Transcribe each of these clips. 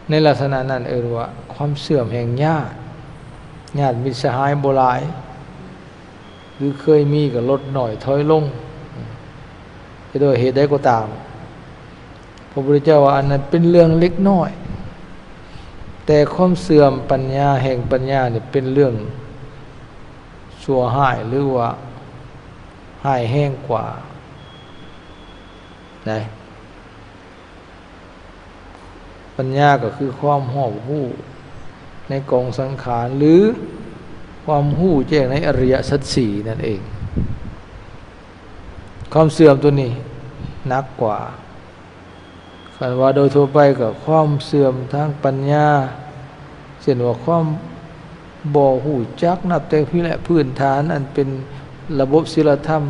ໃນລັກສະນະນັ້ນເອີ້ນວ່າຄວາມເສື່ອມແຫ່ງຍາດ, ຍາດມິດສະຫາຍບໍ່ຫຼາຍ ຫຼືເຄີຍມີກໍລົດນ້ອຍຖອຍລົງ. ຈະດ້ວຍເຫດໃດກໍຕາມ, ພະພຸດທະເຈົ້າວ່າອັນນັ້ນເປັນເລື່ອງເລັກນ້ອຍ, ແຕ່ຄວາມເສື່ອມປັນຍາແຫ່ງປັນຍານີ້ເປັນເລື່ອງຊົ່ວຮ້າຍ ຫຼືວ່າຮ້າຍແຮງກວ່າ. ໄດ້ ປັນຍາກໍຄືຄວາມຮອບຮູ້ໃນກອງສັງຂານ ຫຼືຄວາມຮູ້ແຈ້ງໃນອະລິຍະສັດສີ່ນັ້ນເອງ. ຄວາມເສື່ອມຕົວນີ້ໜັກກວ່າ. ຄັນວ່າໂດຍທົ່ວໄປກໍຄວາມເສື່ອມທາງປັນຍາ ເຊັ່ນວ່າຄວາມບໍ່ຮູ້ຈັກ ນັບແຕ່ພີ້ແຫຼະພື້ນຖານອັນເປັນລະບົບສິລະທຳ,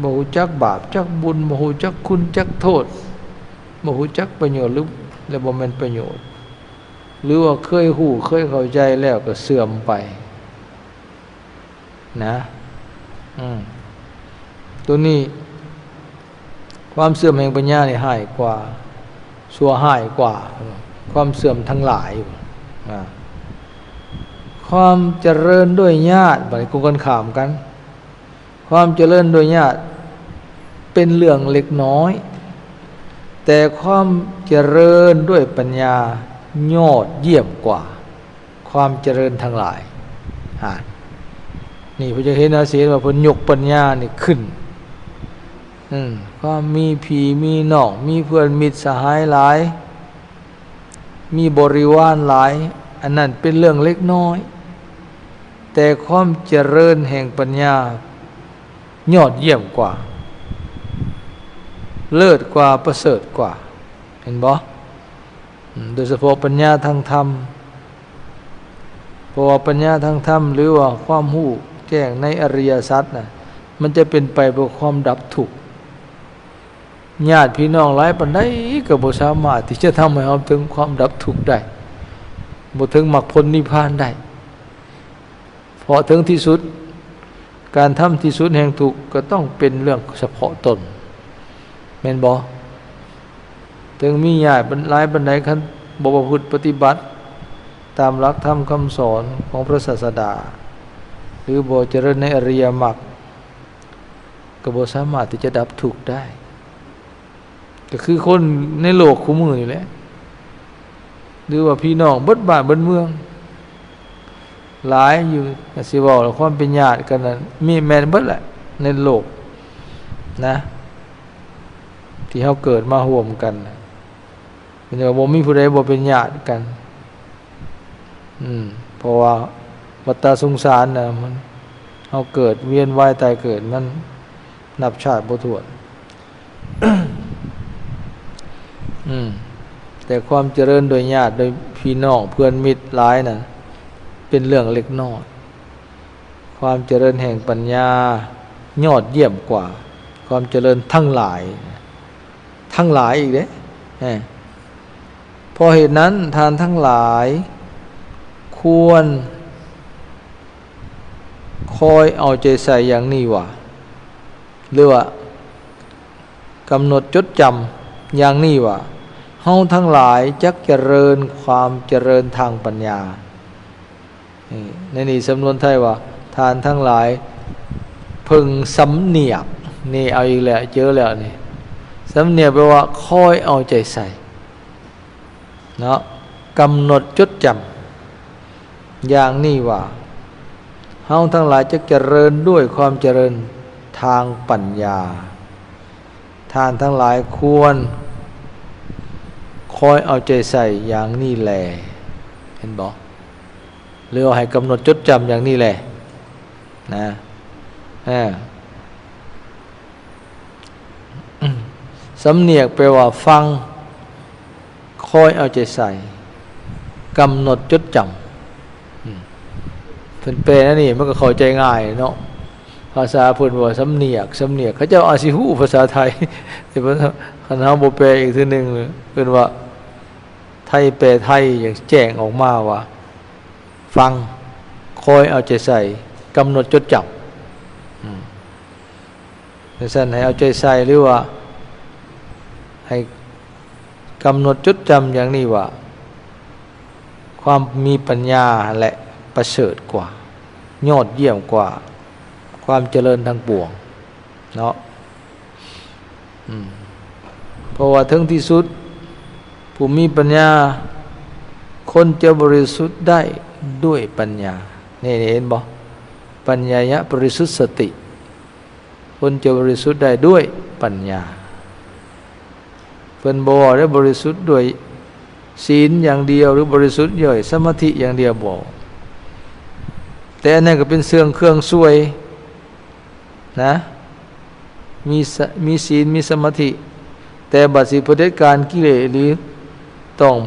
ບໍ່ຮູ້ຈັກບາບຈັກບຸນ, ບໍ່ຮູ້ຈັກຄຸນຈັກໂທດ, ບໍ່ຮູ້ຈັກປະໂຫຍດ ຫຼື ແລະ ບໍ່ແມ່ນປະໂຫຍດ ຫຼືວ່າເຄີຍຮູ້ເຄີຍເຂົ້າໃຈແລ້ວກໍເສື່ອມໄປ. ນະ ອືມ ຕົວນີ້ ຄວາມເສື່ອມແຫ່ງປັນຍານີ້ຮ້າຍກວ່າ, ຊົ່ວຮ້າຍກວ່າຄວາມເສື່ອມທັງຫຼາຍ. ອາ ຄວາມຈະເລີນດ້ວຍຍາດ ບັດນີ້ກົງກັນຂ້າມກັນ, ຄວາມຈະເລີນດ້ວຍຍາດເປັນເລື່ອງເລັກນ້ອຍ, ແຕ່ຄວາມຈະເລີນດ້ວຍປັນຍາຍອດຢ້ຽມກວ່າ ຄວາມຈະເລີນທັງຫຼາຍ. ຫາ ນີ້ເພິ່ນຈະເຫັນ ອາ ຊິເຫັນວ່າເພິ່ນຍົກປັນຍານີ້ຂຶ້ນ. ອືມ ຄວາມມີພີ່ມີນ້ອງ, ມີເພື່ອນມິດສະຫາຍຫຼາຍ, ມີບໍລິວານຫຼາຍ, ອັນນັ້ນເປັນເລື່ອງເລັກນ້ອຍ, ແຕ່ຄວາມຈະເລີນແຫ່ງປັນຍາຍອດຢ້ຽມກວ່າ, ເລີດກວ່າ, ປະເສີດກວ່າ. ເຫັນບໍ່? ອືມ ໂດຍສະເພາະປັນຍາທາງທຳ, ເພາະວ່າປັນຍາທາງທຳ ຫຼືວ່າຄວາມຮູ້ແຈ້ງໃນອະລິຍະສັດນະ ມັນຈະເປັນໄປເພື່ອຄວາມດັບທຸກ. ຍາດພີ່ນ້ອງຫຼາຍປານໃດກໍບໍ່ສາມາດທີ່ຈະທຳໃຫ້ເຮົາເຖິງຄວາມດັບທຸກໄດ້, ບໍ່ເຖິງມັກຜົນນິບພານໄດ້. ເພາະເຖິງທີ່ສຸດ ການທຳທີ່ສຸດແຫ່ງທຸກກໍຕ້ອງເປັນເລື່ອງສະເພາະຕົນ ແມ່ນບໍ່? ເຖິງມີຍາດຫຼາຍປານໃດ ຄັນບໍ່ປະພຶດປະຕິບັດຕາມຫຼັກທຳຄຳສອນຂອງພະສາສະດາ ຫຼືບໍ່ຈະເລີນໃນອະລິຍະມັກ ກໍບໍ່ສາມາດທີ່ຈະດັບທຸກໄດ້. ກໍຄືຄົນໃນໂລກຄູ່ມື້ນີ້ແຫຼະ ຫຼືວ່າພີ່ນ້ອງເບິດບ້ານເບິດເມືອງ ຫຼາຍຢູ່. ກໍຊິເວົ້າແລ້ວ ຄວາມເປັນຍາດກັນນັ້ນ ມີແມ່ນເບິດແຫຼະໃນໂລກນະ ທີ່ເຮົາເກີດມາຮ່ວມກັນນະ, ເປັນວ່າບໍ່ມີຜູ້ໃດບໍ່ເປັນຍາດກັນ. ອືມ ເພາະວ່າວັດຕະສົງສານນະ ມັນ ເຮົາເກີດວຽນວ່າຍຕາຍເກີດ ມັນນັບຊາດບໍ່ຖ້ວນ. ອືມ ແຕ່ຄວາມຈະເລີນໂດຍຍາດ ໂດຍພີ່ນ້ອງເພື່ອນມິດຫຼາຍນະ ເປັນເລື່ອງເລັກນ້ອຍ. ຄວາມຈະເລີນແຫ່ງປັນຍາຍອດຢ້ຽມກວ່າຄວາມຈະເລີນທັງຫຼາຍ, ທັງຫຼາຍອີກເດ້. ເພາະເຫດນັ້ນ ທ່ານທັງຫຼາຍຄວນຄອຍເອົາໃຈໃສ່ຢ່າງນີ້ວ່າ ຫຼືວ່າກຳນົດຈົດຈຳຢ່າງນີ້ວ່າ ເຮົາທັງຫຼາຍຈັກຈະເລີນຄວາມຈະເລີນທາງປັນຍາ. ນີ້ ໃນນີ້ສຳນວນໄທວ່າ ທ່ານທັງຫຼາຍເພິ່ງສຳນຽກ. ນີ້ເອົາອີກແລ້ວ ເຈີແລ້ວນີ້. ສຳນຽກແປວ່າຄອຍເອົາໃຈໃສ່ເນາະ, ກຳນົດຈົດຈຳຢ່າງນີ້ວ່າ ເຮົາທັງຫຼາຍຈະຈະເລີນດ້ວຍຄວາມຈະເລີນທາງປັນຍາ. ທ່ານທັງຫຼາຍຄວນຄອຍເອົາໃຈໃສ່ຢ່າງນີ້ແລ. ເຫັນບໍ່? ຫຼືວ່າໃຫ້ກຳນົດຈົດຈຳຢ່າງນີ້ແຫຼະນະ. ເອີ ສຳນຽກແປວ່າຟັງ, ຄອຍເອົາໃຈໃສ່, ກຳນົດຈົດຈຳ. ອືມ ເພິ່ນແປແນວນີ້ມັນກໍເຂົ້າໃຈງ່າຍເນາະ. ພາສາເພິ່ນວ່າສຳນຽກ, ສຳນຽກ, ເຂົາເຈົ້າອາດຊິຮູ້ພາສາໄທ, ແຕ່ວ່າຄັນເຮົາບໍ່ແປອີກເທື່ອໜຶ່ງ, ເອີ້ນວ່າໄທແປໄທ ຢ່າງແຈ້ງອອກມາວ່າ ຟັງ, ຄອຍເອົາໃຈໃສ່, ກຳນົດຈົດຈຳ. ອືມ ຈັ່ງຊັ້ນໃຫ້ເອົາໃຈໃສ່ ຫຼືວ່າໃຫ້ ກຳນົດຈົດຈຳຢ່າງນີ້ວ່າ ຄວາມມີປັນຍາແຫຼະປະເສີດກວ່າ, ຍອດຢ້ຽມກວ່າຄວາມຈະເລີນທັງປວງເນາະ. ອືມ ເພາະວ່າເຖິງທີ່ສຸດ ຜູ້ມີປັນຍາ ຄົນຈະບໍລິສຸດໄດ້ດ້ວຍປັນຍາ. ນີ້ເຫັນບໍ່? ປັນຍາຍະບໍລິສຸດສະຕິ. ຄົນຈະບໍລິສຸດໄດ້ດ້ວຍປັນຍາ. ເພິ່ນບໍ່ເວົ້າໄດ້ບໍລິສຸດດ້ວຍສີນຢ່າງດຽວ ຫຼື ບໍລິສຸດດ້ວຍສະມາທິຢ່າງດຽວ, ບໍ່. ແຕ່ອັນນັ້ນກໍເປັນເຄື່ອງ ເຄື່ອງຊ່ວຍນະ, ມີສະ ມີສີນ ມີສະມາທິ, ແຕ່ບັດຊິຜະເດັດການກິເລດອີ່ຫຼີ ຕ້ອງ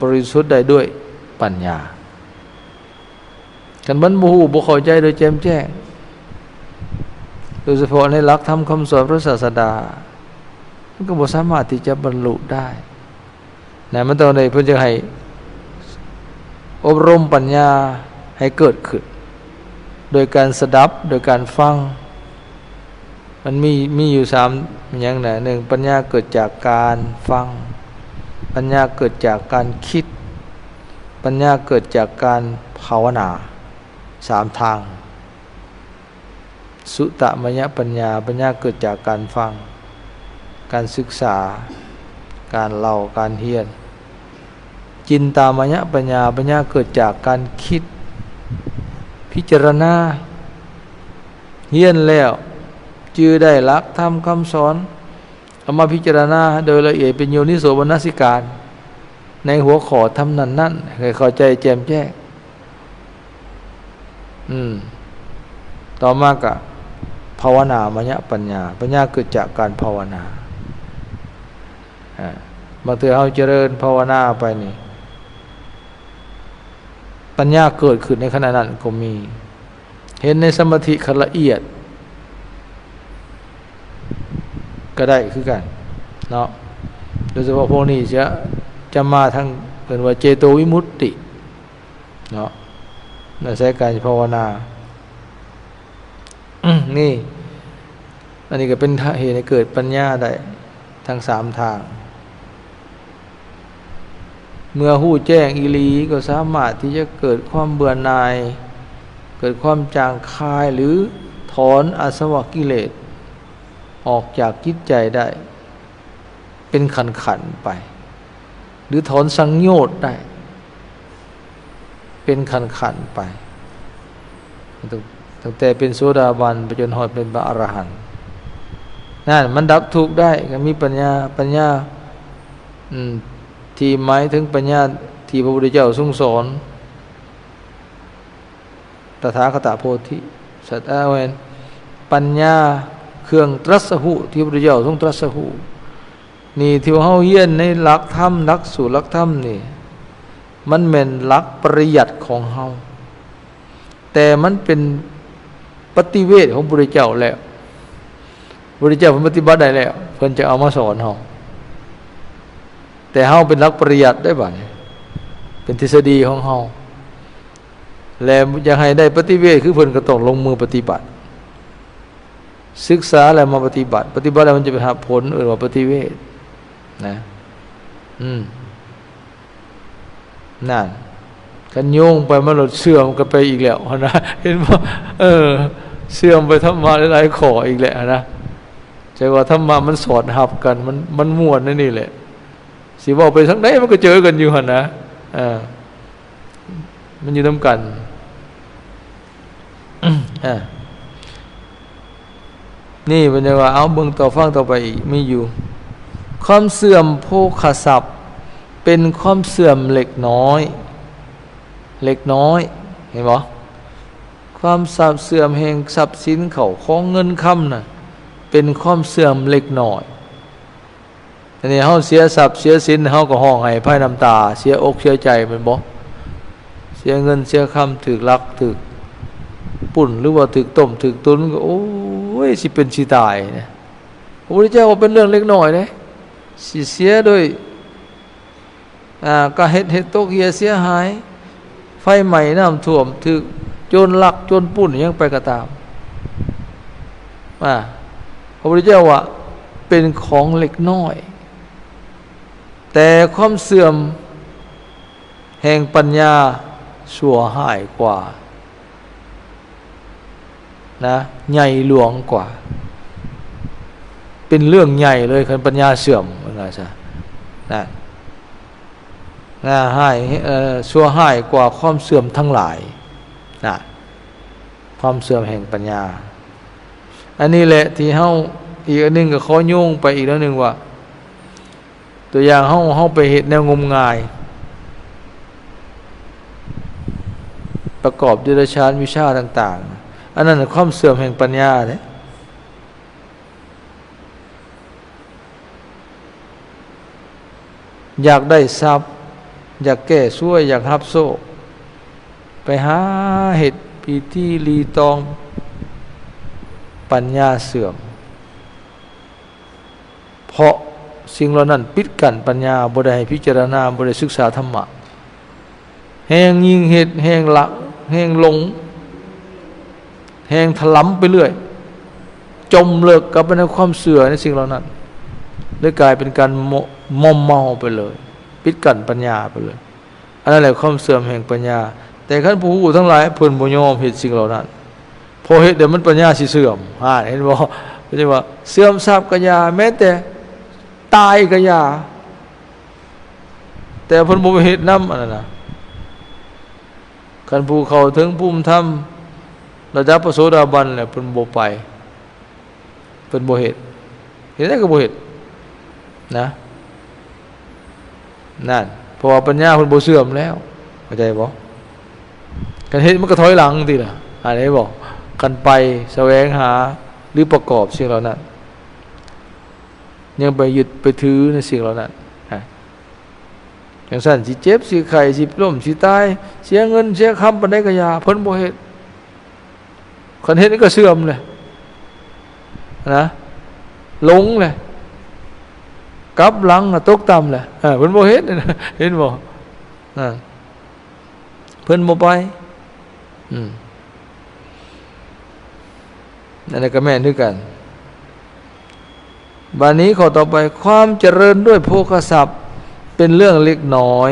ບໍລິສຸດໄດ້ດ້ວຍປັນຍາ. ຄັນມັນບໍ່ຮູ້ ບໍ່ເຂົ້າໃຈໂດຍແຈ່ມແຈ້ງ ໂດຍສະເພາະໃນຫຼັກທຳຄຳສອນພະສາສະດາ, ມັນກໍບໍ່ສາມາດທີ່ຈະບັນລຸໄດ້ນະ. ມັນຕ້ອງໄດ້ ເພິ່ນຈຶ່ງໃຫ້ອົບຮົມປັນຍາໃຫ້ເກີດຂຶ້ນ ໂດຍການສະດັບ ໂດຍການຟັງ. ມັນມີ ມີຢູ່ສາມຫຍັງນະ? ໜຶ່ງ ປັນຍາເກີດຈາກການຟັງ, ປັນຍາເກີດຈາກການຄິດ, ປັນຍາເກີດຈາກການພາວະນາ. ສາມທາງ. ສຸຕະມະຍະປັນຍາ, ປັນຍາເກີດຈາກການຟັງ, ການສຶກສາ, ການເລົ່າ, ການຮຽນ. ຈິນຕາມະຍະປັນຍາ, ປັນຍາເກີດຈາກການຄິດ, ພິຈາລະນາ, ຮຽນແລ້ວຈື່ໄດ້ຫຼັກທຳຄຳສອນ, ເອົາມາພິຈາລະນາໂດຍລະອຽດເປັນໂຍນິໂສມະນະສິການ ໃນຫົວຂໍ້ທຳນັ້ນໆ ໃຫ້ເຂົ້າໃຈແຈ່ມແຈ້ງ. ອືມ ຕໍ່ມາກະພາວະນາມະຍະປັນຍາ, ປັນຍາເກີດຈາກການພາວະນາ. ອາ ບາງເທື່ອເຮົາຈະເລີນພາວະນາໄປນີ້ ປັນຍາເກີດຂຶ້ນໃນຂະນະນັ້ນກໍມີ. ເຫັນໃນສະມາທິຂັ້ນລະອຽດກໍໄດ້ຄືກັນເນາະ. ໂດຍສະເພາະພວກນີ້ຈະ ຈະມາທາງ ເອີ້ນວ່າເຈໂຕວິມຸດຕິເນາະ, ອາໄສການພາວະນາ. ນີ້ ອັນນີ້ກໍເປັນເຫດໃຫ້ເກີດປັນຍາໄດ້ທັງສາມທາງ. ເມື່ອຮູ້ແຈ້ງອີ່ຫຼີ ກໍສາມາດທີ່ຈະເກີດຄວາມເບື່ອໜ່າຍ, ເກີດຄວາມຈາງຄາຍ ຫຼື ຖອນອາສະວະກິເລດອອກຈາກຈິດໃຈໄດ້ເປັນຂັ້ນໆໄປ, ຫຼື ຖອນສັງໂຍດໄດ້ເປັນຂັ້ນໆໄປ. ຕັ້ງ ຕັ້ງແຕ່ເປັນໂສດາບັນໄປຈົນຮອດເປັນພະອະລະຫັນ ນັ້ນມັນດັບທຸກໄດ້ ກໍມີປັນຍາ, ປັນຍາ ອືມ ທີ່ໝາຍເຖິງປັນຍາທີ່ພະພຸດທະເຈົ້າຊົງສອນ ຕະຖາຄະຕະໂພທິສັດ ເອີ ແມ່ນ ປັນຍາເຄື່ອງຕຣັດສະຮູ້ທີ່ພະພຸດທະເຈົ້າຊົງຕຣັດສະຮູ້. ນີ້ທີ່ວ່າເຮົາຮຽນໃນຫຼັກທຳ ຫຼັກສູດຫຼັກທຳນີ້ ມັນແມ່ນຫຼັກປະລິຍັດຂອງເຮົາ, ແຕ່ມັນເປັນປະຕິເວດຂອງພະພຸດທະເຈົ້າແລ້ວ. ພະພຸດທະເຈົ້າເພິ່ນປະຕິບັດໄດ້ແລ້ວ ເພິ່ນຈະເອົາມາສອນເຮົາ. ແຕ່ເຮົາເປັນຫຼັກປະລິຍັດໄດ້ບາດນີ້ ເປັນທິດສະດີຂອງເຮົາ ແລະ ຢາກໃຫ້ໄດ້ປະຕິເວດຄືເພິ່ນ ກໍຕ້ອງລົງມືປະຕິບັດ. ສຶກສາແລ້ວມາປະຕິບັດ, ປະຕິບັດແລ້ວມັນຈະໄປຮັບຜົນ ເອີ້ນວ່າປະຕິເວດນະ. ອືມ ນັ້ນ ຄັນໂຍງໄປມັນໂລດເຊື່ອມກັນໄປອີກແລ້ວຫັ້ນນະ ເຫັນບໍ່? ເອີ ເຊື່ອມໄປທຳມະຫຼາຍໆຂໍ້ອີກແຫຼະຫັ້ນນະ. ແຕ່ວ່າທຳມະມັນສອດຮັບກັນ ມັນ ມັນມ່ວນໃນນີ້ແຫຼະ. ຊິເວົ້າໄປທາງໃດມັນກໍເຈີກັນຢູ່ຫັ້ນນະ. ເອີ ມັນຢູ່ນຳກັນ. ອາ ນີ້ເພິ່ນຈະວ່າ ເອົາ ເບິ່ງຕໍ່ ຟັງຕໍ່ໄປອີກ ມີຢູ່. ຄວາມເສື່ອມໂພຄະຊັບ ເປັນຄວາມເສື່ອມເລັກນ້ອຍ, ເລັກນ້ອຍ ເຫັນບໍ່? ຄວາມເສື່ອມແຫ່ງຊັບສິນເຂົ້າຂອງເງິນຄຳນະ ເປັນຄວາມເສື່ອມເລັກນ້ອຍ. ອັນນີ້ເຮົາເສຍຊັບເສຍສິນ ເຮົາກໍຮ້ອງໄຫ້ພາຍນ້ຳຕາ ເສຍອົກເສຍໃຈແມ່ນບໍ່? ເສຍເງິນເສຍຄຳ ຖືກລັກຖືກປຸ້ນ ຫຼືວ່າຖືກຕົ້ມຖືກຕຸນ ກໍ ໂອ້ຍ ຊິເປັນຊິຕາຍນະ. ພະພຸດທະເຈົ້າວ່າເປັນເລື່ອງເລັກນ້ອຍເດ້ ຊິເສຍໂດຍ ອາ ກະເຮັດໃຫ້ຕົກເຫຍເສຍຫາຍ ໄຟໄໝ້ ນ້ຳຖ້ວມ ຖືກໂຈນລັກໂຈນປຸ້ນຫຍັງໄປກໍຕາມ ອາ ພະພຸດທະເຈົ້າວ່າເປັນຂອງເລັກນ້ອຍ. ແຕ່ຄວາມເສື່ອມແຫ່ງປັນຍາຊົ່ວຮ້າຍກວ່າ ນະ ໃຫຍ່ຫຼວງກວ່າ ເປັນເລື່ອງໃຫຍ່ເລີຍ ຄັນປັນຍາເສື່ອມ ວ່າຊັ້ນຊະ ນະ ນະ ຮ້າຍ ເອີ ຊົ່ວຮ້າຍກວ່າຄວາມເສື່ອມທັງຫຼາຍ ນະ ຄວາມເສື່ອມແຫ່ງປັນຍາ. ອັນນີ້ແຫຼະທີ່ເຮົາ ອີກອັນໜຶ່ງກໍຂໍໂຍງໄປອີກແນວໜຶ່ງວ່າ ຕົວຢ່າງເຮົາ ເຮົາໄປເຮັດແນວງົມງາຍ ປະກອບເດຍລະຊານວິຊາຕ່າງໆ ອັນນັ້ນນະຄວາມເສື່ອມແຫ່ງປັນຍາເດ້. ຢາກໄດ້ຊັບ ຢາກແກ້ຊວຍ ຢາກຮັບໂຊກ ໄປຫາເຮັດພິທີລີຕອງ ປັນຍາເສື່ອມ ເພາະສິ່ງເຫຼົ່ານັ້ນປິດກັ້ນປັນຍາ ບໍ່ໄດ້ໃຫ້ພິຈາລະນາ ບໍ່ໄດ້ສຶກສາທຳມະ ແຮ່ງຍິ່ງເຮັດ ແຮ່ງລະ ແຮ່ງຫຼົງ ແຮ່ງຖະຫຼຳໄປເລື້ອຍ ຈົມເລິກກັບໄປໃນຄວາມເຊື່ອໃນສິ່ງເຫຼົ່ານັ້ນ ເລີຍກາຍເປັນການມໍ່ ມົມເມົາໄປເລີຍ ປິດກັ້ນປັນຍາໄປເລີຍ. ອັນນັ້ນແຫຼະຄວາມເສື່ອມແຫ່ງປັນຍາ. ແຕ່ຄັນຜູ້ຮູ້ທັງຫຼາຍເພິ່ນບໍ່ຍອມເຮັດສິ່ງເຫຼົ່ານັ້ນ ເພາະເຮັດແລ້ວມັນປັນຍາຊິເສື່ອມ. ຫາ ເຫັນບໍ່? ເພິ່ນວ່າເສື່ອມຊັບກະຢ່າ ແມ້ແຕ່ຕາຍກະຢ່າ ແຕ່ເພິ່ນບໍ່ໄປເຮັດນຳ ອັນນັ້ນນະ. ຄັນຜູ້ເຂົ້າເຖິງພູມທຳລະດັບພະໂສດາບັນແລ້ວ ເພິ່ນບໍ່ໄປ ເພິ່ນບໍ່ເຮັດ ເຮັດໄດ້ກໍບໍ່ເຮັດນະ ນັ້ນ ເພາະວ່າປັນຍາເພິ່ນບໍ່ເສື່ອມແລ້ວ ເຂົ້າໃຈບໍ່? ຄັນເຮັດມັນກໍຖອຍຫຼັງຕິລະ ເຫັນບໍ່? ຄັນໄປສະແຫວງຫາ ຫຼື ປະກອບສິ່ງເຫຼົ່ານັ້ນ ຍັງໄປຍຶດໄປຖືໃນສິ່ງເຫຼົ່ານັ້ນ ຮະ ຈັ່ງຊັ້ນ ຊິເຈັບ ຊິໄຂ້ ຊິລົ້ມ ຊິຕາຍ ເສຍເງິນ ເສຍຄຳປານໃດກໍຢ່າ ເພິ່ນບໍ່ເຮັດ. ຄັນເຮັດກໍເສື່ອມແຫຼະນະ ຫຼົງແຫຼະ ກັບຫຼັງ ຕົກຕ່ຳແຫຼະ ເອີ ເພິ່ນບໍ່ເຮັດ ເຫັນບໍ່? ເອີ ເພິ່ນບໍ່ໄປ ອືມ ອັນນັ້ນກໍແມ່ນຄືກັນ. ບາດນີ້ຂໍ້ຕໍ່ໄປ ຄວາມຈະເລີນດ້ວຍໂພຄະຊັບເປັນເລື່ອງເລັກນ້ອຍ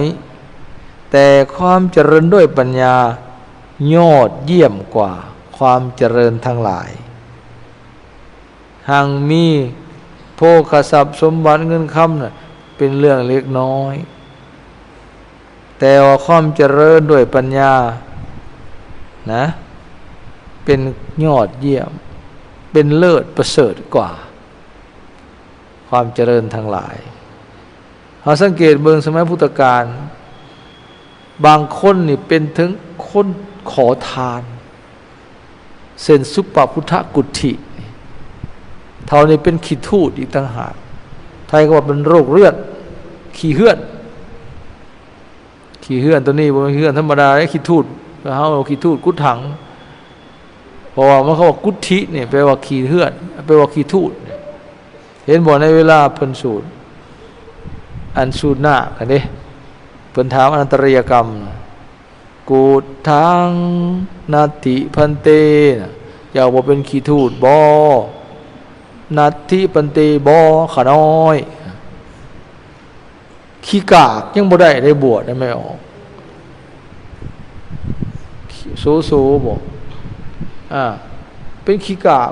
ແຕ່ຄວາມຈະເລີນດ້ວຍປັນຍາຍອດຢ້ຽມກວ່າຄວາມຈະເລີນທັງຫຼາຍ. ຮັ່ງມີໂພຄະຊັບສົມບັດເງິນຄຳນະ ເປັນເລື່ອງເລັກນ້ອຍ ແຕ່ວ່າຄວາມຈະເລີນດ້ວຍປັນຍານະ ເປັນຍອດຢ້ຽມ ເປັນເລີດປະເສີດກວ່າຄວາມຈະເລີນທັງຫຼາຍ. ເຮົາສັງເກດເບິ່ງສະໄໝພຸດທະການ ບາງຄົນນີ້ເປັນເຖິງຄົນຂໍທານ ເຊັ່ນ ສຸປະພຸດທະກຸດຖິ ເທົ່ານີ້ເປັນຂີ້ທູດອີກຕ່າງຫາກ ໄທກໍວ່າເປັນໂລກເລືອດ ຂີ້ເຫືອນ ຂີ້ເຫືອນ ໂຕນີ້ບໍ່ແມ່ນຂີ້ເຫືອນທຳມະດາເດ້ ຂີ້ທູດ ເຮົາເອົາຂີ້ທູດກຸດຖັງ ເພາະວ່າມັນ ເຂົາວ່າກຸດຖິນີ້ແປວ່າຂີ້ເຫືອນ ແປວ່າຂີ້ທູດ. ເຫັນບໍ່ ໃນເວລາເພິ່ນສູດ ອັນສູດນາກຫັ້ນເດ້ ເພິ່ນຖາມອະນັດຕະລິຍະກຳ ກຸດຖັງ ນັດຖິພັນເຕ ເຈົ້າບໍ່ເປັນຂີ້ທູດບໍ? ນັດຖິພັນເຕ ບໍ່ ຂ້ານ້ອຍ. ຂີ້ກາກຍັງບໍ່ໄດ້ເດ້ ບວດນະແມ່ອອກ ໂສໂສບໍ ອ່າ ເປັນຂີ້ກາກ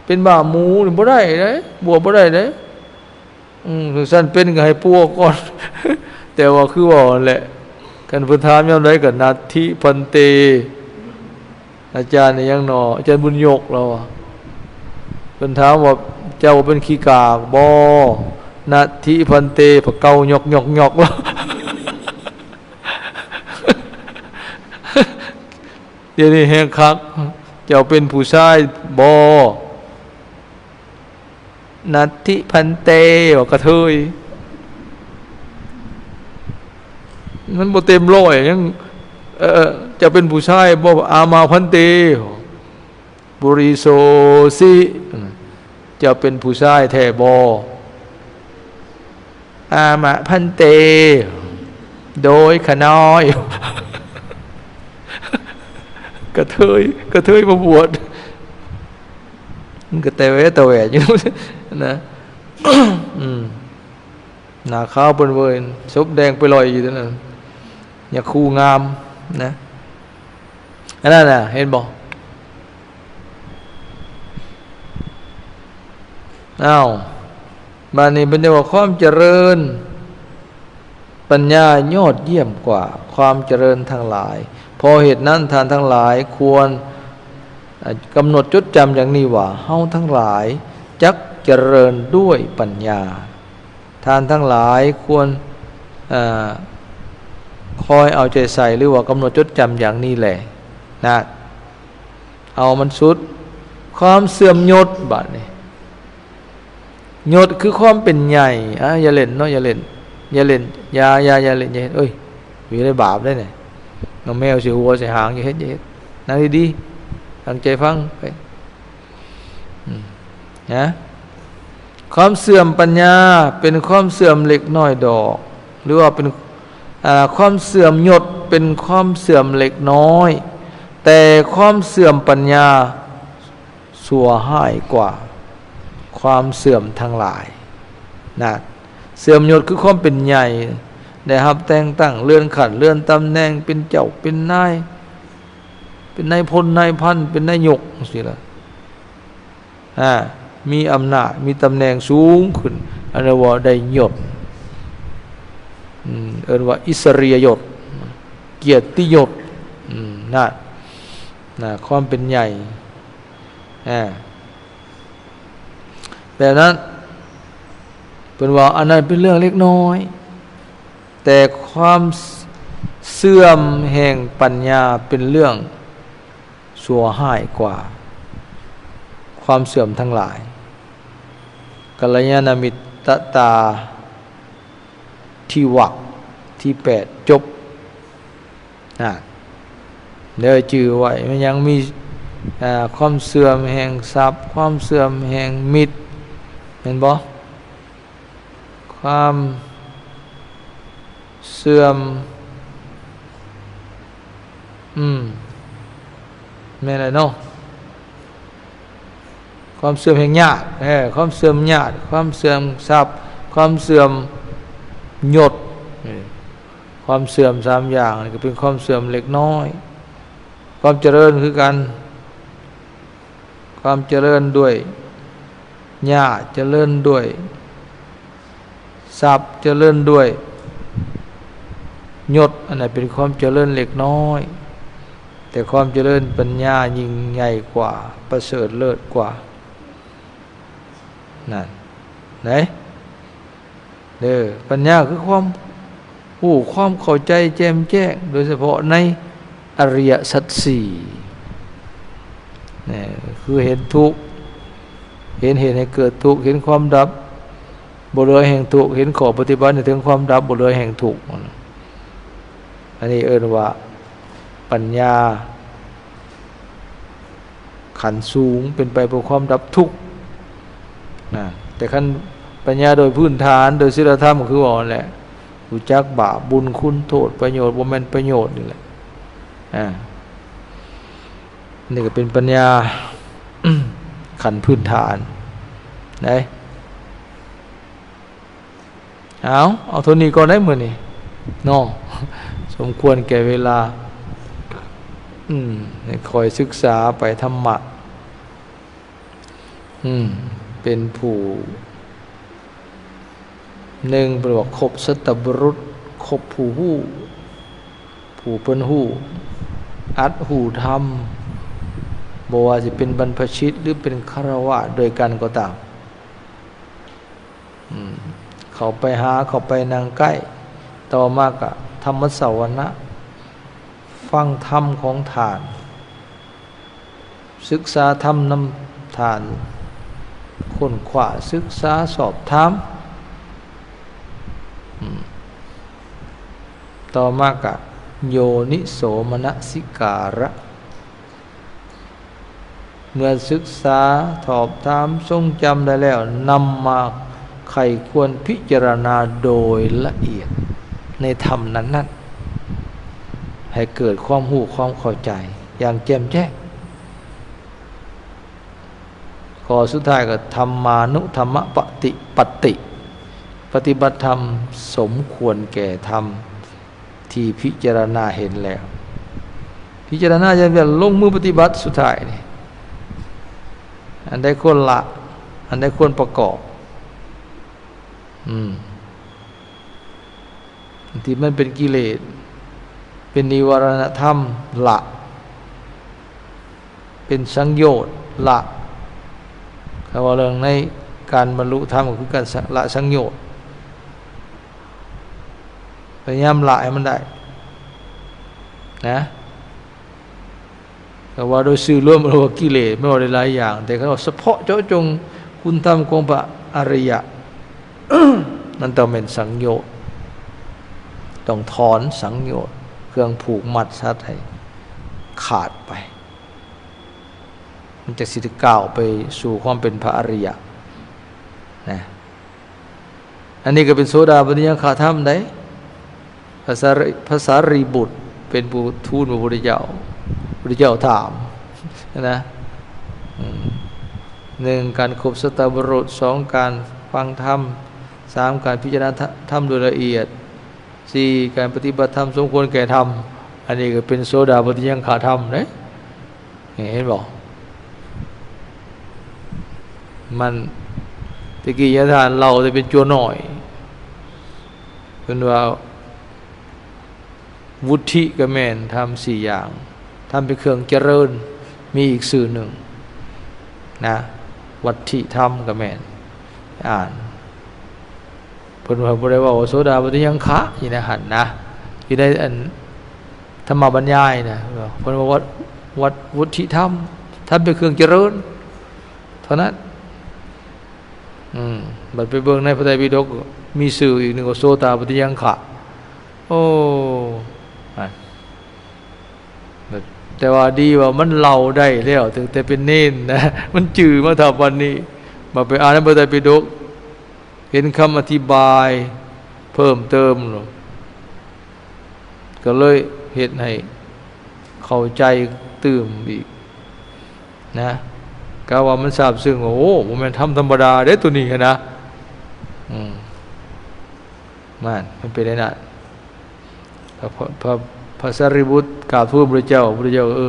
ເປັນໝາໝູນີ້ບໍ່ໄດ້ເດ້ ບວດບໍ່ໄດ້ເດ້. ອືມ ຄັນຊັ້ນເປັນກໍໃຫ້ປົວກ່ອນ ແຕ່ວ່າຄືເວົ້າຫັ້ນແຫຼະ ຄັນເພິ່ນຖາມຍາມໃດກໍ ນັດຖິພັນເຕ. ອາຈານອີ່ຫຍັງນໍ ອາຈານບຸນຍົກລາວວ່າ ເພິ່ນຖາມວ່າ ເຈົ້າເປັນຂີ້ກາກບໍ? ນັດຖິພັນເຕ ພະເກົາຫຍອກໆໆ ລາວ ດຽວນີ້ແຮງຄັກ ເຈົ້າເປັນຜູ້ຊາຍບໍ? ນັດຖິພັນເຕ ວ່າກະເທີຍ ມັນບໍ່ເຕັມຮ້ອຍ ຍັງ ເອີ ເຈົ້າເປັນຜູ້ຊາຍບໍ? ອາມາພັນເຕ ປຸລິໂສຊິ ເຈົ້າເປັນຜູ້ຊາຍແທ້ບໍ? ອາມາພັນເຕ ໂດຍ ຂ້ານ້ອຍ. ກະເທີຍ ກະເທີຍມາບວດ ມັນກະແຕະແຫວະຕະແຫວະຢູ່ນະ ອືມ. ໜ້າຂາວເປີ້ນເວີຍ ສົບແດງໄປລອຍຢູ່ນັ້ນນະ ຍາຄູງາມນະ ອັນນັ້ນນະ ເຫັນບໍ່? ອ້າວ ບາດນີ້ເພິ່ນຈະວ່າ ຄວາມຈະເລີນປັນຍາຍອດຢ້ຽມກວ່າຄວາມຈະເລີນທັງຫຼາຍ. ເພາະເຫດນັ້ນ ທ່ານທັງຫຼາຍຄວນ ເອີ ກຳນົດຈົດຈຳຢ່າງນີ້ວ່າ ເຮົາທັງຫຼາຍຈັກຈະເລີນດ້ວຍປັນຍາ. ທ່ານທັງຫຼາຍຄວນ ເອີ ຄອຍເອົາໃຈໃສ່ ຫຼືວ່າກຳນົດຈົດຈຳຢ່າງນີ້ແຫຼະນະ. ເອົາມັນສຸດ ຄວາມເສື່ອມຍົດບາດນີ້. ຍົດຄືຄວາມເປັນໃຫຍ່. ອາ ຢ່າຫຼິ້ນເນາະ ຢ່າຫຼິ້ນ ຢ່າຫຼິ້ນ ຢ່າ ຢ່າ ຢ່າຫຼິ້ນ ຢ່າເຮັດ ເອີຍ ຢູ່ໃນບາບເດ້ນີ້. ນ້ອງແມວຊິຫົວຊິຫາງ ຢ່າເຮັດ ຢ່າເຮັດ. ນັ່ງດີໆ ຕັ້ງໃຈຟັງໄປ. ອືມ ນະ ຄວາມເສື່ອມປັນຍາເປັນຄວາມເສື່ອມເລັກນ້ອຍດອກ ຫຼືວ່າເປັນ ອາ ຄວາມເສື່ອມຍົດເປັນຄວາມເສື່ອມເລັກນ້ອຍ ແຕ່ຄວາມເສື່ອມປັນຍາຊົ່ວຮ້າຍກວ່າຄວາມເສື່ອມທັງຫຼາຍນະ. ເສື່ອມຍົດຄືຄວາມເປັນໃຫຍ່ ໄດ້ຮັບແຕ່ງຕັ້ງເລື່ອນຂັ້ນເລື່ອນຕຳແໜ່ງ ເປັນເຈົ້າເປັນນາຍ ເປັນນາຍພົນນາຍພັນ ເປັນນາຍົກຈັ່ງຊີ້ລະ ອາ ມີອຳນາດ ມີຕຳແໜ່ງສູງຂຶ້ນ ອັນນັ້ນວ່າໄດ້ຍົດ ອືມ ເອີ້ນວ່າອິດສະລິຍະຍົດ ກຽດຕິຍົດ ອືມ ນະ ນະ ຄວາມເປັນໃຫຍ່ ອາ ແບບນັ້ນ ເພິ່ນວ່າອັນນັ້ນເປັນເລື່ອງເລັກນ້ອຍ ແຕ່ຄວາມເສື່ອມແຫ່ງປັນຍາເປັນເລື່ອງຊົ່ວຮ້າຍກວ່າຄວາມເສື່ອມທັງຫຼາຍ. ກັນລະຍານະມິດຕະຕາທິວັກທີແປດ ຈົບ. ນະ ເດີຈື່ໄວ້ ມັນຍັງມີ ເອີ ຄວາມເສື່ອມແຫ່ງຊັບ ຄວາມເສື່ອມແຫ່ງມິດ ແມ່ນບໍ່? ຄວາມເສື່ອມ ອືມ ແມ່ນແຫຼະເນາະ. ຄວາມເສື່ອມແຫ່ງຍາດ ເອີ ຄວາມເສື່ອມຍາດ ຄວາມເສື່ອມຊັບ ຄວາມເສື່ອມຍົດ ເອີ ຄວາມເສື່ອມສາມຢ່າງນີ້ກໍເປັນຄວາມເສື່ອມເລັກນ້ອຍ. ຄວາມຈະເລີນຄືກັນ ຄວາມຈະເລີນດ້ວຍຍາດ ຈະເລີນດ້ວຍຊັບ ຈະເລີນດ້ວຍຍົດ ອັນນັ້ນເປັນຄວາມຈະເລີນເລັກນ້ອຍ ແຕ່ຄວາມຈະເລີນປັນຍາຍິ່ງໃຫຍ່ກວ່າ ປະເສີດເລີດກວ່າ ນັ້ນເດ້ ເດີ ປັນຍາຄືຄວາມຮູ້ ຄວາມເຂົ້າໃຈແຈ່ມແຈ້ງ ໂດຍສະເພາະໃນອະລິຍະສັດສີ່ ນີ້ຄືເຫັນທຸກ ເຫັນເຫດໃຫ້ເກີດທຸກ ເຫັນຄວາມດັບບໍ່ເຫຼືອແຫ່ງທຸກ ເຫັນຂໍ້ປະຕິບັດໃຫ້ເຖິງຄວາມດັບບໍ່ເຫຼືອແຫ່ງທຸກ. ອັນນີ້ເອີ້ນວ່າປັນຍາ ຂັ້ນສູງເປັນໄປເພື່ອຄວາມດັບທຸກນະ. ແຕ່ຄັນປັນຍາໂດຍພື້ນຖານ ໂດຍສີລະທຳ ກໍຄືເວົ້າຫັ້ນແຫຼະ ຮູ້ຈັກບາບບຸນຄຸນໂທດ ປະໂຫຍດບໍ່ແມ່ນປະໂຫຍດນີ້ແຫຼະ. ອາ ນີ້ກໍເປັນປັນຍາຂັ້ນພື້ນຖານໄດ໋. ເອົາ ເອົາເທົ່ານີ້ກ່ອນໄດ໋ມື້ນີ້ເນາະ ສົມຄວນແກ່ເວລາ ອືມ ໃຫ້ຂ້ອຍສຶກສາໄປທຳມະ ອືມ ເປັນຜູ້ໜຶ່ງ ເພິ່ນວ່າຄົບສັດຕະບຸລຸດ ຄົບຜູ້ຮູ້ ຜູ້ເພິ່ນຮູ້ ອັດຮູ້ທຳ ບໍ່ວ່າຊິເປັນບັນພະຊິດ ຫຼື ເປັນຄາລະວາດດ້ວຍກັນກໍຕາມ. ອືມ ເຂົ້າໄປຫາ ເຂົ້າໄປນັ່ງໃກ້ ຕໍ່ມາກະທຳມະສະວະນະ ຟັງທຳຂອງທ່ານ ສຶກສາທຳນຳທ່ານ ຄົ້ນຄວ້າ ສຶກສາ ສອບຖາມ ອືມ ຕໍ່ມາກະໂຍນິໂສມະນະສິກາລະ ເມື່ອສຶກສາສອບຖາມຊົງຈຳໄດ້ແລ້ວ ນຳມາໃຄ່ຄວນພິຈາລະນາໂດຍລະອຽດໃນທຳນັ້ນໆ ໃຫ້ເກີດຄວາມຮູ້ຄວາມເຂົ້າໃຈຢ່າງແຈ່ມແຈ້ງ. ຂໍ້ສຸດທ້າຍກໍທຳມານຸທຳມະປະຕິປັດຕິ ປະຕິບັດທຳສົມຄວນແກ່ທຳທີ່ພິຈາລະນາເຫັນແລ້ວ. ພິຈາລະນາຢ່າງດຽວ ລົງມືປະຕິບັດສຸດທ້າຍນີ້ ອັນໃດຄວນລະ ອັນໃດຄວນປະກອບ. ອືມ ທີ່ມັນເປັນກິເລດ ເປັນນິວາລະນະທຳ ລະ ເປັນສັງໂຍດ ລະ. ຖ້າເວົ້າເລື່ອງໃນການບັນລຸທຳ ກໍຄືການ ສະ ລະສັງໂຍດ ພະຍາຍາມລະໃຫ້ມັນໄດ້ນະ. ແຕ່ວ່າໂດຍຊື່ລວມ ເອີ້ນວ່າກິເລດ ແມ່ນວ່າຫຼາຍໆຢ່າງ, ແຕ່ຄັນວ່າສະເພາະເຈາະຈົງຄຸນທຳຂອງພະອະລິຍະ ນັ້ນຕ້ອງແມ່ນສັງໂຍດ, ຕ້ອງຖອນສັງໂຍດ ເຄື່ອງຜູກມັດສັດໃຫ້ຂາດໄປ, ມັນຈັ່ງຊິໄດ້ກ້າວໄປສູ່ຄວາມເປັນພະອະລິຍະນະ. ອັນນີ້ກໍເປັນໂສດາປັດຕິຍັງຄະທຳໃດ໋. ພະສາ ພະສາຣີບຸດເປັນຜູ້ທູນພະພຸດທະເຈົ້າ, ພຸດທະເຈົ້າຖາມນະ ອືມ ໜຶ່ງ ການຄົບສັດຕະບຸລຸດ, ສອງ ການຟັງທຳ, ສາມ ການພິຈາລະນາທຳໂດຍລະອຽດ, ສີ່ ການປະຕິບັດທຳສົມຄວນແກ່ທຳ. ອັນນີ້ກໍເປັນໂສດາປັດຕິຍັງຄະທຳເດ້. ເຫັນບໍ່? ມັນ ແຕ່ກີ້ຍາທ່ານເລົ່າແຕ່ເປັນຈົວນ້ອຍ, ເພິ່ນວ່າວຸດທິກໍແມ່ນທຳສີ່ຢ່າງ, ທຳເປັນເຄື່ອງຈະເລີນ ມີອີກຊື່ໜຶ່ງນະ, ວັດທິທຳກໍແມ່ນ. ອ່ານ ເພິ່ນວ່າບໍ່ໄດ້ເວົ້າວ່າໂສດາປັດຕິຍັງຄະຢູ່ໃນຫັ້ນນະ, ຢູ່ໃນອັນທຳມະບັນຍາຍນະ, ເພິ່ນວ່າວັດ ວັດ ວຸດທິທຳ, ທຳເປັນເຄື່ອງຈະເລີນເທົ່ານັ້ນ. ອືມ ບັດໄປເບິ່ງໃນພະໄຕປິດົກ ມີຊື່ອີກໜຶ່ງວ່າໂສດາປັດຕິຍັງຄະ. ໂອ້ ອາ ແຕ່ວ່າດີວ່າມັນເລົ່າໄດ້ແລ້ວ ຕັ້ງແຕ່ເປັນເນນນະ, ມັນຈື່ມາເທົ່າປານນີ້. ມາໄປອ່ານໃນພະໄຕປິດົກ ເຫັນຄຳອະທິບາຍເພີ່ມເຕີມ ກໍເລີຍເຮັດໃຫ້ເຂົ້າໃຈຕື່ມອີກນະ. ກະວ່າມັນຊາບຊຶ້ງວ່າ ໂອ້ ບໍ່ແມ່ນທຳທຳມະດາເດ້ໂຕນີ້ຫັ້ນນະ. ອືມ ນັ້ນ ມັນເປັນໄດ້ນັ້ນ. ພະ ພະ ພະສາຣີບຸດກາບທູນພະພຸດທະເຈົ້າ, ພະພຸດທະເຈົ້າ ເອີ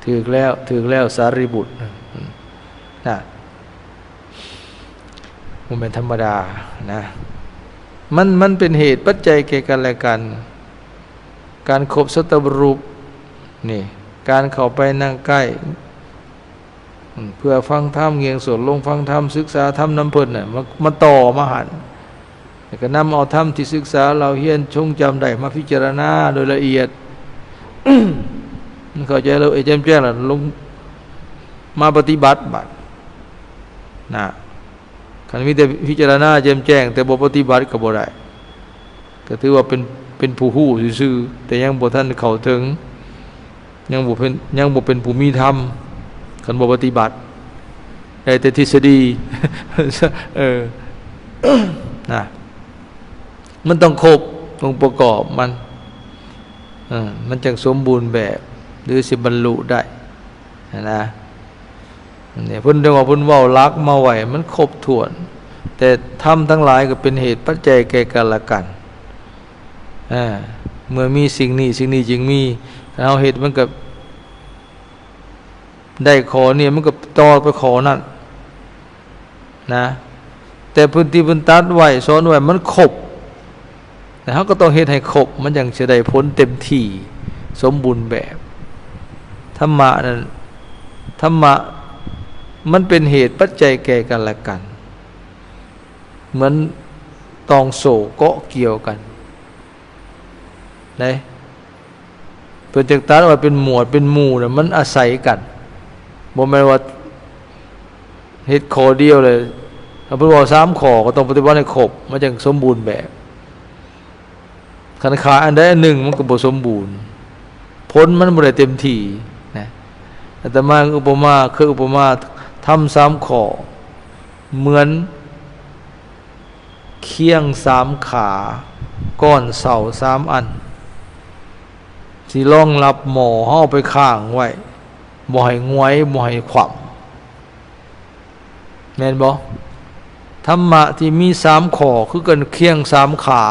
ຖືກແລ້ວ ຖືກແລ້ວສາຣີບຸດ ນະ. ບໍ່ແມ່ນທຳມະດານະ, ມັນ ມັນເປັນເຫດປັດໄຈແກ່ກັນແລະກັນ. ການຄົບສັດຕະບຸລຸດນີ້ ການເຂົ້າໄປນັ່ງໃກ້ ເພື່ອຟັງທຳ, ງ່ຽງສົດລົງຟັງທຳ, ສຶກສາທຳນຳເພິ່ນນະ, ມາ ມາຕໍ່ມາຫັ້ນ ແລ້ວກໍນຳເອົາທຳທີ່ສຶກສາເລົ່າຮຽນຊົງຈຳໄດ້ມາພິຈາລະນາໂດຍລະອຽດ ເຂົ້າໃຈລະອຽດແຈ່ມແຈ້ງ ແລ້ວລົງມາປະຕິບັດບາດນະ. ຄັນມີແຕ່ພິຈາລະນາແຈ່ມແຈ້ງ ແຕ່ບໍ່ປະຕິບັດກໍບໍ່ໄດ້, ກໍຖືວ່າເປັນ ເປັນຜູ້ຮູ້ຊື່ໆ ແຕ່ຍັງບໍ່ທັນເຂົ້າເຖິງ, ຍັງບໍ່ເປັນ ຍັງບໍ່ເປັນຜູ້ມີທຳ. ຄັນບໍ່ປະຕິບັດ ໄດ້ແຕ່ທິດສະດີ ເອີ ນະ. ມັນຕ້ອງຄົບອົງປະກອບມັນ ເອີ ມັນຈັ່ງສົມບູນແບບ ຫຼື ຊິບັນລຸໄດ້ຫັ້ນນະ. ນີ້ເພິ່ນຈັ່ງວ່າເພິ່ນເວົ້າຫຼັກມາໄວ້ມັນຄົບຖ້ວນ, ແຕ່ທຳທັງຫຼາຍກໍເປັນເຫດປັດໄຈແກ່ກັນແລະກັນ. ອາ ເມື່ອມີສິ່ງນີ້ ສິ່ງນີ້ຈຶ່ງມີ, ຖ້າເຮົາເຮັດມັນກໍໄດ້ຂໍ້ນີ້ ມັນກໍຕໍ່ໄປຂໍ້ນັ້ນນະ. ແຕ່ເພິ່ນທີ່ເພິ່ນຕັດໄວ້ ສອນໄວ້ມັນຄົບ ແລ້ວເຮົາກໍຕ້ອງເຮັດໃຫ້ຄົບ ມັນຈັ່ງຊິໄດ້ຜົນເຕັມທີ່ສົມບູນແບບ. ທຳມະນັ້ນ ທຳມະມັນເປັນເຫດປັດໄຈແກ່ກັນແລະກັນ, ເໝືອນຕ່ອງໂສ້ເກາະກ່ຽວກັນເດ້. ເພິ່ນຈຶ່ງຕັດວ່າເປັນໝວດເປັນໝູ່ນະ, ມັນອາໄສກັນ, ບໍ່ແມ່ນວ່າເຮັດຂໍ້ດຽວເລີຍ. ຖ້າເພິ່ນເວົ້າສາມຂໍ້ ກໍຕ້ອງປະຕິບັດໃຫ້ຄົບ ມັນຈັ່ງສົມບູນແບບ. ຄັນຂາດອັນໃດອັນໜຶ່ງ ມັນກໍບໍ່ສົມບູນ, ຜົນມັນບໍ່ໄດ້ເຕັມທີ່ນະ. ອາດຕະມາອຸປະມາ ເຄີຍອຸປະມາທຳສາມຂໍ້ ເໝືອນ ຄຽງສາມຂາ, ກ້ອນເສົາສາມອັນ ຊິລອງຮັບໝໍ້ເຮົາໄປຄ້າງໄວ້ ບໍ່ໃຫ້ຫງວຍ ບໍ່ໃຫ້ຂວ້ຳ ແມ່ນບໍ່? ທຳມະທີ່ມີສາມຂໍ້ຄືກັນຄຽງສາມຂາ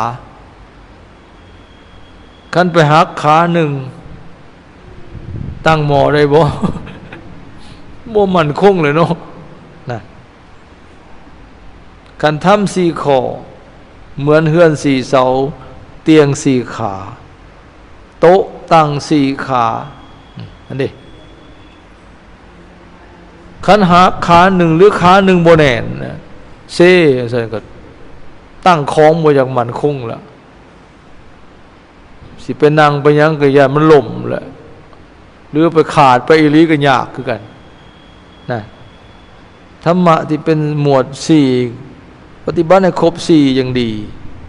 ຄັນໄປຫັກຂາໜຶ່ງ ຕັ້ງໝໍ້ໄດ້ບໍ່? ບໍ່ໝັ້ນຄົງເລີຍເນາະ ນະ. ຄັນທຳສີ່ຂໍ້ ເໝືອນເຮືອນສີ່ເສົາ ຕຽງສີ່ຂາ ໂຕະຕັ້ງສີ່ຂາ ອັນນີ້ ຄັນຫາກຂາໜຶ່ງ ຫຼື ຂາໜຶ່ງບໍ່ແໜ້ນນະ ເຊ ຈັ່ງຊັ້ນກໍຕັ້ງຂອງບໍ່ຢາກໝັ້ນຄົງລະ ຊິໄປນັ່ງໄປຫຍັງກໍຢ້ານມັນລົ້ມແຫຼະ ຫຼື ໄປຂາດໄປອີ່ຫຼີກໍຍາກຄືກັນນະ. ທຳມະທີ່ເປັນໝວດສີ່ ປະຕິບັດໃຫ້ຄົບສີ່ຢ່າງດີ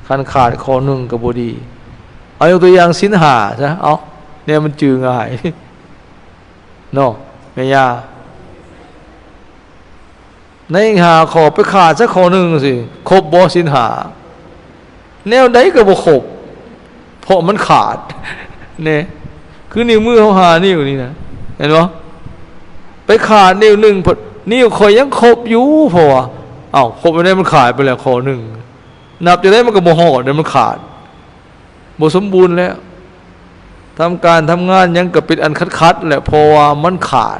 ຄັນຂາດຂໍ້ໜຶ່ງກໍບໍ່ດີ. ເອົາຍົກຕົວຢ່າງສິນຫ້າຊະ ເອົາ ແນວມັນຈື່ງ່າຍ ເນາະ ແມ່ຍ່າ ໃນຫ້າຂໍ້ໄປຂາດສັກຂໍ້ໜຶ່ງຊີ້ ຄົບບໍ່ສິນຫ້າ? ແນວໃດກໍບໍ່ຄົບ ເພາະມັນຂາດ ແນ່ ຄືນິ້ວມືເຮົາຫ້ານິ້ວນີ້ນະ ເຫັນບໍ່? ໄປຂາດນິ້ວໜຶ່ງ ພ- ນິ້ວຂ້ອຍຍັງຄົບຢູ່ ເພາະວ່າ ເອົ້າ ຄົບໄປໄດ້ ມັນຂາດໄປແລ້ວຂໍ້ໜຶ່ງ ນັບຈັ່ງໃດມັນກໍບໍ່ຮອດເດ້ ມັນຂາດ ບໍ່ສົມບູນແລ້ວ ທຳການທຳງານຫຍັງກໍເປັນອັນຂັດໆແຫຼະ ເພາະວ່າມັນຂາດ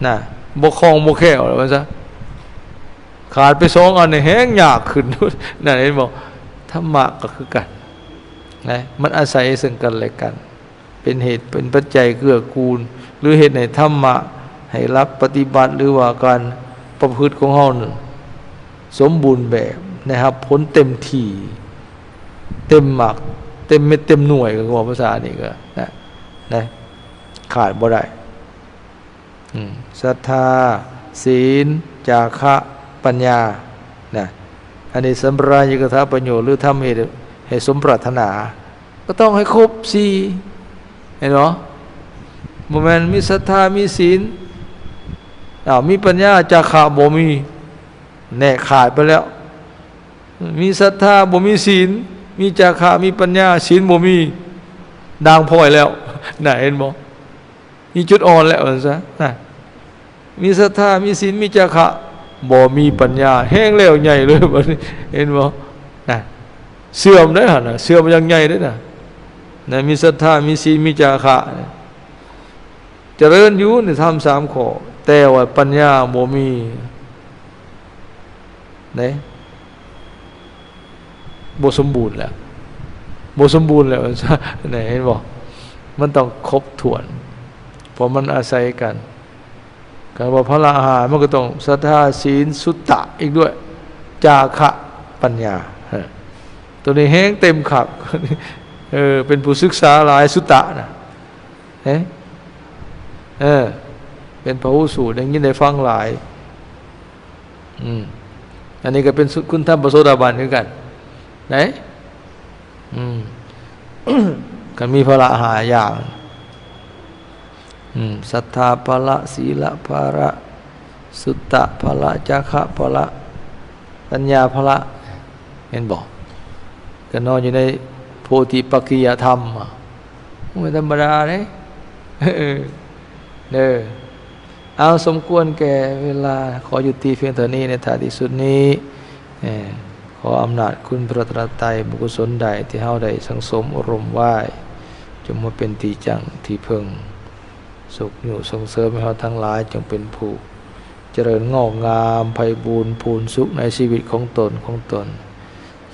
ນະ ບໍ່ຄ່ອງບໍ່ແຄ້ວແລ້ວວ່າຊະ. ຂາດໄປສອງອັນນີ້ແຮງຍາກຂຶ້ນ ນັ້ນເຫັນບໍ່? ທຳມະກໍຄືກັນນະ ມັນອາໄສເຊິ່ງກັນແລະກັນ ເປັນເຫດເປັນປັດໄຈເກື້ອກູນ ຫຼື ເຮັດໃຫ້ທຳມະ ໃຫ້ຫຼັກປະຕິບັດ ຫຼື ວ່າການປະພຶດຂອງເຮົານັ້ນສົມບູນແບບ ໄດ້ຮັບຜົນເຕັມທີ່ ເຕັມໝາກ ເຕັມເມັດເຕັມໜ່ວຍ ກໍເວົ້າພາສານີ້ກໍນະ ນະ ຂາດບໍ່ໄດ້. ອືມ ສັດທາ ສີນ ຈາຄະ ປັນຍາ ນະ ອັນນີ້ສຳປະລາຍິກະຖາປະໂຫຍດ ຫຼື ທຳເຫດໃຫ້ສົມປາດຖະໜາ ກໍຕ້ອງໃຫ້ຄົບສີ່ ເຫັນບໍ່? ບໍ່ແມ່ນມີສັດທາ ມີສີນ ອ້າວ ມີປັນຍາ ຈາຄະບໍ່ມີ ແນ່ ຂາດໄປແລ້ວ. ມີສັດທາ ບໍ່ມີສີນ ມີຈາຄະ ມີປັນຍາ ສີນບໍ່ມີ ດ່າງພ້ອຍແລ້ວ ນະ ເຫັນບໍ່? ມີຈຸດອ່ອນແລ້ວວ່າຊັ້ນຊະນະ ມີສັດທາ ມີສີນ ມີຈາຄະ ບໍ່ມີປັນຍາ ແຮງແລ້ວໃຫຍ່ເລີຍບັດນີ້ ເຫັນບໍ່ນະ? ເສື່ອມເດ້ຫັ້ນນະ ເສື່ອມຢ່າງໃຫຍ່ເດ້ນະ ນະ ມີສັດທາ ມີສີນ ມີຈາຄະ ຈະເລີນຢູ່ໃນທຳສາມຂໍ້ ແຕ່ວ່າປັນຍາບໍ່ມີເດ້ ບໍ່ສົມບູນແລ້ວ ບໍ່ສົມບູນແລ້ວ ເຫັນບໍ່? ມັນຕ້ອງຄົບຖ້ວນ ເພາະມັນອາໄສກັນ. ຄັນວ່າພະລະຫ້າ ມັນກໍຕ້ອງສັດທາ ສີນ ສຸຕະ ອີກດ້ວຍ ຈາຄະ ປັນຍາ ເອີ ໂຕນີ້ແຮງເຕັມຄັກ ເອີ ເປັນຜູ້ສຶກສາຫຼາຍ ສຸຕະນະ ເອີ ເອີ ເປັນພະຫູສູດ ໄດ້ຍິນໄດ້ຟັງຫຼາຍ. ອືມ ອັນນີ້ກໍເປັນຄຸນທຳພະໂສດາບັນຄືກັນ ໄດ້ ອືມ ຄັນມີພະລະຫ້າຢ່າງ ອືມ ສັດທາພະລະ ສີລະພະລະ ສຸຕະພະລະ ຈາຄະພະລະ ປັນຍາພະລະ ເຫັນບໍ່? ກໍນອນຢູ່ໃນໂພທິປັກຂິຍະທຳ ບໍ່ແມ່ນທຳມະດາເດ້ ເອີ ເດີ. ເອົາ ສົມຄວນແກ່ເວລາ ຂໍຍຸຕິພຽງເທົ່ານີ້ໃນທ້າຍທີ່ສຸດນີ້ ເອີ ຂໍອຳນາດຄຸນພະລັດຕະນະໄຕ ບຸນກຸສົນໃດທີ່ເຮົາໄດ້ສັງສົມອົບຮົມໄວ້ ຈົ່ງມາເປັນທີ່ຈັ່ງທີ່ເພິ່ງ ຊຸກຍູ້ສົ່ງເສີມໃຫ້ເຮົາທັງຫຼາຍ ຈົ່ງເປັນຜູ້ຈະເລີນງອກງາມ ໄພບູນພູນສຸກໃນຊີວິດຂອງຕົນ ຂອງຕົນ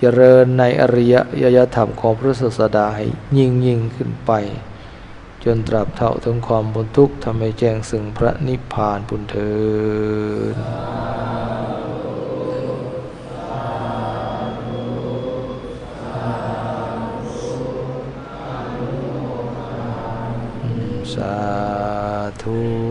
ຈະເລີນໃນອະລິຍະຍະທຳຂອງພະສາສະດາໃຫ້ຍິ່ງໆຂຶ້ນໄປ ຈົນຕາບເທົ່າເຖິງຄວາມພົ້ນທຸກ ທຳໃຫ້ແຈ້ງເຊິ່ງພະນິບພານພຸ້ນເທີ້ນ. ສາທຸ.